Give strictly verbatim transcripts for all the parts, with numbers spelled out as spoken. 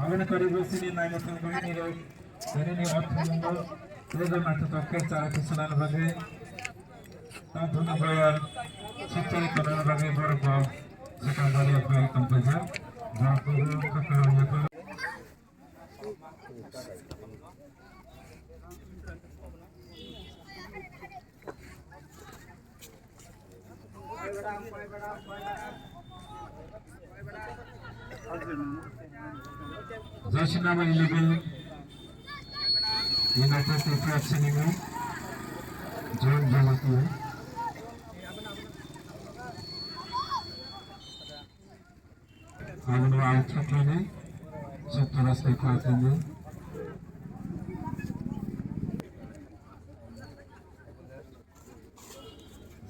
Aboni karwi sini naina thangwi nirok, nini ni othumno, tei naithotok khe chara khe sanani bagwi, tang thumni bayar, sikchari tonani bagwi borok bo swkang bari phai tongpaijak, borok bo kha kha wngya kha. Jersey number eleven, United Tripura F C ni, John Jamatia. Abono ang thokhlani, Sottoras bai khlaikhlainai.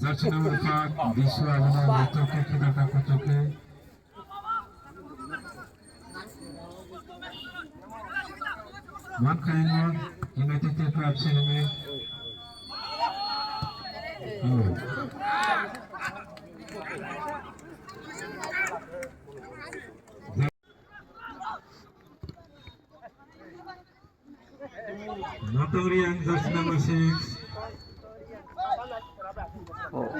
Jersey number five, Bisu abono naithok khe khedaka kothok khe. One kind of United Tripura F C ni. Oh. Notongri ang jersey number six. Oh.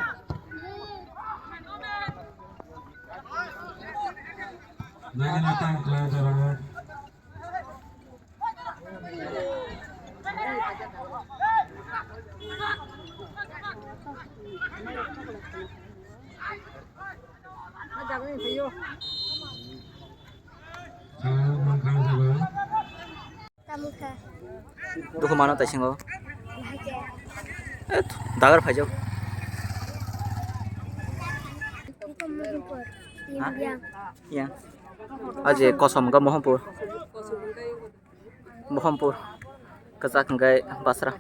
Nagana tang kla jora. Tamo kha. Dukhu mano taisingo. Bahai khe. Eh, dagar phaijak. Dukhu Mohinpur. Ha? Yang. Yang. Aje kosom ga Mohinpur. Mohinpur. Kwchak hwnkhe Basra.